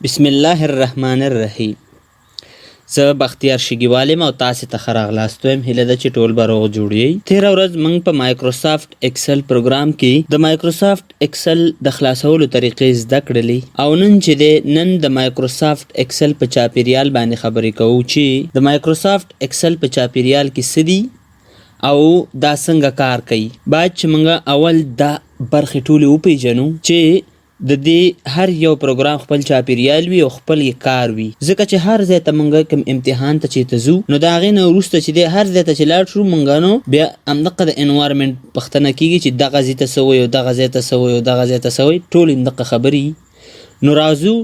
بسم الله الرحمن الرحیم. زه بختیار شګیوال یم او تاسې ته ښه راغلاست وایم. هیله ده چې ټول به روغ جوړ یئ. تېره ورځ موږ په مایکروسافټ اکسل پروګرام کې د مایکروسافټ اکسل د خلاصولو طریقې زده کړلې او نن چې دی نن د مایکروسافټ اکسل په چاپیریال باندې خبرې کوو چې د مایکروسافټ اکسل په چاپیریال کې څه دي او دا څنګه کار کوي. باید چې موږ اول دا برخې ټولې وپیژنو چې د دې هر یو پروګرام خپل چاپیریال وي او خپل یې کار وي، ځکه چې هر ځای ته مونږ کوم امتحان ته چې ته ځو نو د هغې نه وروسته چې دی هر ځای ته چې لاړ شو مونږ نو بیا همدغه د انوایرمنټ پوښتنه کیږي چې دغه ځای ته څه وایي او دغه ځای ته څه وایي او دغه ځای ته څه وایي، ټول همدغه خبرې. نو راځو،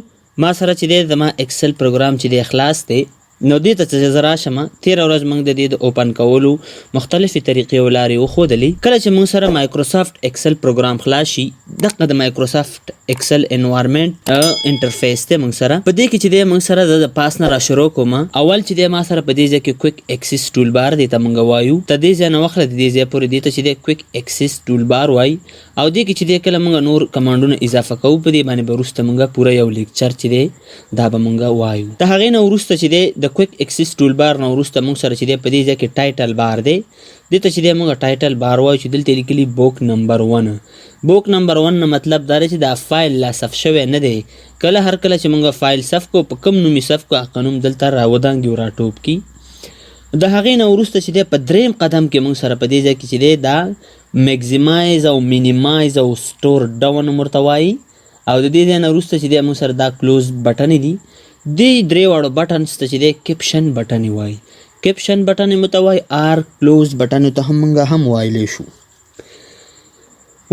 ما سره چې دی زما اکسل پروګرام چې دی خلاص دی، نو دې ته چې زه راشم. تېره ورځ موږ د دې د اوپن کولو مختلفې طریقې او لارې وښودلې. کله چې موږ سره مایکروسافټ اکسل پروګرام خلاص شي، دغه د مایکروسافټ اکسل انوایرمنټ انټرفیس دی. موږ سره په دې کې چې دی موږ سره زه د پاس نه را شروع کوم. اول چې دی ما سره په دې ځای کې کویک اکسس ټول بار دی ته موږ وایو. ته دې ځای نه واخله د دې ځای پورې، دې ته چې دی کویک اکسس ټول بار وایي. او دې کې چې دی کله موږ نور کمانډونه اضافه کوو، په دې باندې به وروسته موږ پوره یو لیکچر چې دی دا به مونږ وایو. د هغې نه وروسته چې دی د کویک اکسس ټول بار نه وروسته مونږ سره چې دی په دې ځای کې ټایټل بار دی. دې ته چې دی مونږ ټایټل بار وایو چې دلته لیکلي بوک نمبر 1. بوک نمبر 1 نه مطلب دا دی چې دا فایل لا سف شوی نه دی. کله هر کله چې مونږ فایل سف کو، په کوم نوم یې سف کو، هغه نوم دلته راودانګي او راټوپ کی. د هغې نه وروسته چې دی په دریم قدم کې مونږ سره په دې ځای کې چې دی دا میکزیمایز او مینیمایز او سټور ډاون هم ورته وایي. او د دې ځای نه وروسته چې دی موږ سره دا کلوز بټنې دي، دې درې واړو بټنز ته چې دی کپشن بټنې وایي. کپشن بټنې مو ته وایي، آر کلوز بټنې ته هم موږ هم ویلی شو.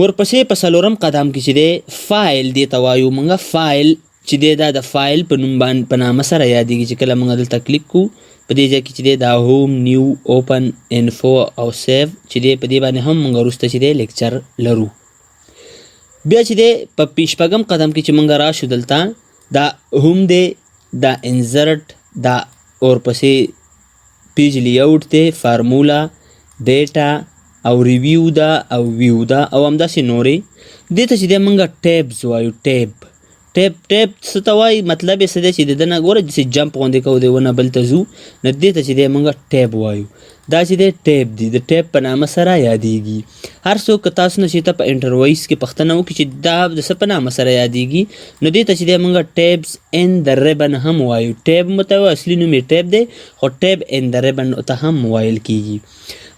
ورپسې په څلورم قدم کې چې دی فایل دې ته وایو موږ. فایل چې دی دا د فایل په نوم باندې په نامه سره یادېږي چې کله موږ دلته کلیک کو، په دې ځای کې چې دی دا هوم، نیو، اوپن، انفو او سیو چې دی، په دې باندې هم موږ وروسته چې دی لیکچر لرو. بیا چې دی په شپږم قدم کې چې مونږ راشو، دلته دا هم دی، دا انزرټ، دا ورپسې پیج لیاوټ دی، فارمولا، ډیټا او ریویو ده او ویو ده او همداسې نورې. دې ته چې دی مونږ ټیبز وایو. ټیب څه ته وایي؟ مطلب یې څه دی؟ چې د ده نه ګوره داسې جمپ غوندې کوو، د یوه نه بل ته ځو، نو دې ته چې دی مونږ ټیب وایو. دا چې دی ټیب دی، د ټیب په نامه سره یادېږي. هر څوک که تاسو نه چې ته په انټرویس کې پوښتنه وکړي چې دا د څه په نامه سره یادېږي، نو دې ته چې دی مونږ ټیبز ان د ریبن هم وایو. ټیب مو ته اصلي نوم یې ټیب دی، خو ټیب ان د ریبن ته هم ویل کېږي.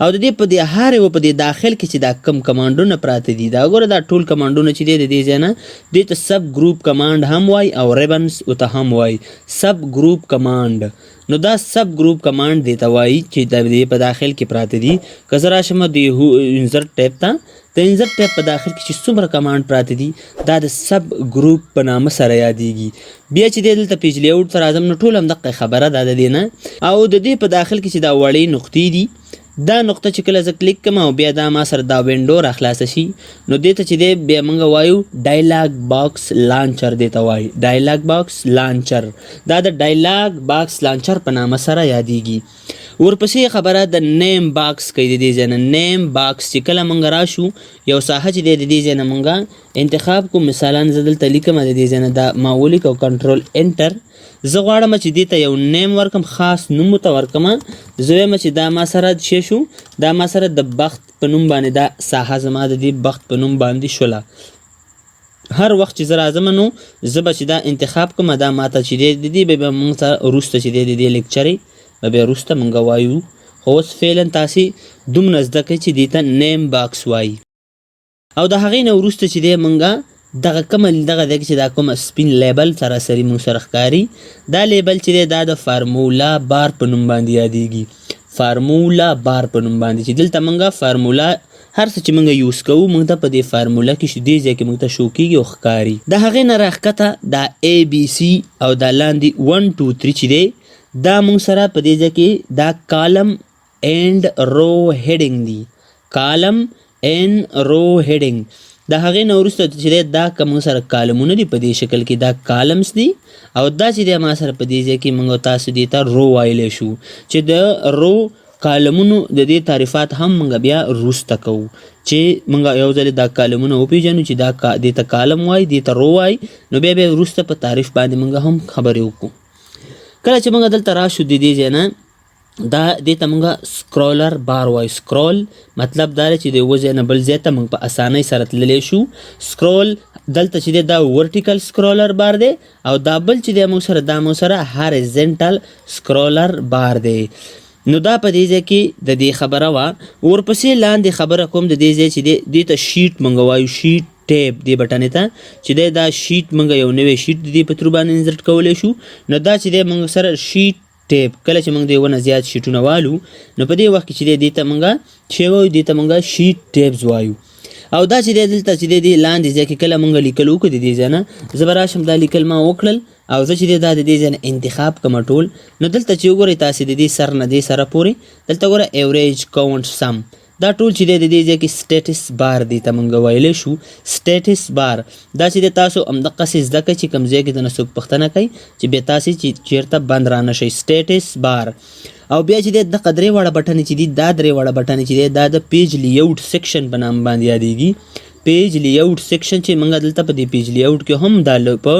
او د دې په دې هر یو په دې داخل کې چې دا کم کمانډونه پراته دي، دا ګوره دا ټول کمانډونه چې دی د دې ځای نه، دې ته سب ګروپ کمانډ هم وایي او ریبنز ورته هم وایي. سب ګروپ کمانډ، نو دا سب ګروپ کمانډ دې ته وایي چې د دې په داخل کې پراته دي. که زه راشم د انزرټ ټیب ته، د انزرټ ټیب په داخل کې چې څومره کمانډ پراته دي، دا د سب ګروپ په نامه سره یادېږي. بیا چې دی دلته پیج لیاوټ ته راځم، نو ټول همدقه خبره ده د دې نه. او د دې په داخل کې چې دا وړې نقطې دي، دا نقطه چې کله زه کلیک کوم او بیا دا ما سره دا وینډو را خلاصه شي، نو دې ته چې دی بیا موږ وایو ډایلاګ باکس لانچر. دې ته وایي ډایلاګ باکس لانچر. دا د ډایلاګ باکس لانچر په نامه سره یادېږي. ورپسې خبره د نیم باکس کوي. د دې ځای نه نیم باکس چې کله موږ راشو، یو ساحه چې دی د دې ځای نه موږ انتخاب کوو. مثلا زه دلته لیکم، د دې ځای نه دا ما ولیک او کنټرول انټر. زه غواړم چې دې ته یو نیم ورکم، خاص نوم ورته ورکم. زه وایم چې دا ما سره چې شو، دا ما سره د بخت په نوم باندې، دا ساحه زما د دې بخت په نوم باندې شوله. هر وخت چې زه راځم نو زه به چې دا انتخاب کوم، دا ماته چې دی د دې به موږ ته وروسته چې دی د دې لیکچرې به بیا وروسته موږ وایو، خو اوس فعلا تاسې دومره زده کړئ چې دې ته نیم باکس وایي. او د هغې نه وروسته چې دی مونږ دغه کومه دغه دی چې دا کومه سپین لیبل سراسري مونږ سره ښکاري، دا لیبل چې دی دا د فارمولا بار په نوم باندې یادېږي. فارمولا بار په نوم باندې چې دلته مونږ فارمولا هر څه چې مونږ یوز کوو، مونږ ته په دې فارمولا کې دې ځای کې مونږ ته شو کېږي او ښکاري. د هغې نه راښکته دا ای بي سي او دا لاندې 1 2 3 چې دی، دا مونږ سره په دې ځای کې دا کالم اینډ رو هیډینګ دی. کالم ان رو هیډینګ. د هغې نه وروسته چې دی دا که موږ سره کالمونه دي په دې شکل کې، دا کالمز دي. او دا چې دی ما سره په دې ځای کې موږ تاسو دې ته رو ویلی شو چې د رو کالمونو د دې تعریفات هم موږ بیا وروسته کوو، چې موږ یو ځل دا کالمونه وپیژنو چې دا دې ته کالم وایي، دې ته رو وایي، نو بیا بیا وروسته په تعریف باندې موږ هم خبرې وکړو. کله چې موږ دلته راشو د دې ځای نه، دا دې ته موږ سکرولر بار وایو. سکرول مطلب دا دی چې د یوه ځای نه بل ځای ته موږ په اسانۍ سره تللی شو. سکرول دلته چې دی دا ورټیکل سکرولر بار دی، او دا بل چې دی موږ سره، دا موږ سره هاریزنټل سکرولر بار دی. نو دا په دې ځای کې د دې خبره وه. ورپسې لاندې خبره کوم د دې ځای چې دی، دې ته شیټ موږ وایو، شیټ ټیب دې بټنې ته چې دی، دا شیټ موږ یو نوی شیټ د دې په ترو باندې انسرټ کولی شو. نو دا چې دی موږ سره شیټ ټیب، کله چې موږ د یوه نه زیات شیټونه والو، نو په دې وخت کې چې دی دې ته موږ چې وایو، دې ته موږ شیټ ټیبز وایو. او دا چې دی دلته چې دی، دې لاندې ځای کې کله موږ لیکل وکړو، د دې ځای نه زه به راشم، دا لیکل ما وکړل، او زه چې دی دا د دې ځای نه انتخاب کړم ټول، نو دلته چې وګورئ تاسې د دې سر نه دې سره پورې دلته ګوره ایوریج، کاونټ، سم، دا ټول چې دی د دې ځای کې سټیټس بار دی ته مونږ ویلی شو سټیټس بار. دا چې دی تاسو همدقسې زده کړئ چې کوم ځای کې درنه څوک پوښتنه کوي چې بیا تاسې چې چېرته بند رانه شئ، سټیټس بار. او بیا چې دی دغه درې واړه بټنې چې دي، دا درې واړه بټنې چې دی دا د پیج لیاوټ سیکشن په نام باندې یادېږي. پیج لیاوټ سیکشن چې موږ دلته په دې پیج لیاوټ کې هم دا په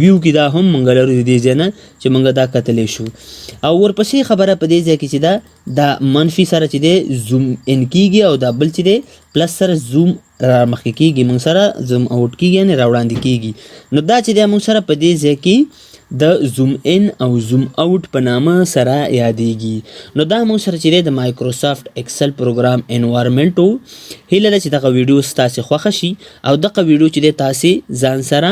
ویو کې دا هم موږ لرو د دې ځای نه چې موږ دا کتلی شو. او ورپسې خبره په دې ځای کې چې دا منفي سره چې دی زوم ان کیږي، او دا بل چې دی پلس سره زوم را مخکې کیږي، موږ سره زوم اوټ کیږي، یعنې را وړاندې کیږي. نو دا چې دی موږ سره په دې ځای کې د زوم ان او زوم اوټ په نامه سره یادېږي. نو دا موږ سره چې دی د مایکروسافټ اکسل پروګرام انوایرنمنټ و. هیله ده چې دغه ویډیو ستاسې خوښه شي، او دغه ویډیو چې دی تاسې ځان سره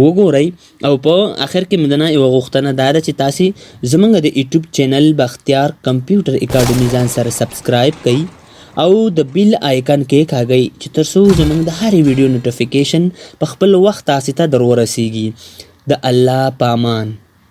وګورئ. او په اخر کې مې درنه یوه غوښتنه دا ده چې تاسې زمونږ د یوټیوب چینل بختیار کمپیوټر اکاډمي ځان سره سبسکرایب کړئ او د بیل آیکن کېکاږئ چې تر څو زمونږ د هرې ویډیو نوټیفیکیشن په خپل وخت تاسې ته در ورسیږي. د الله پامان.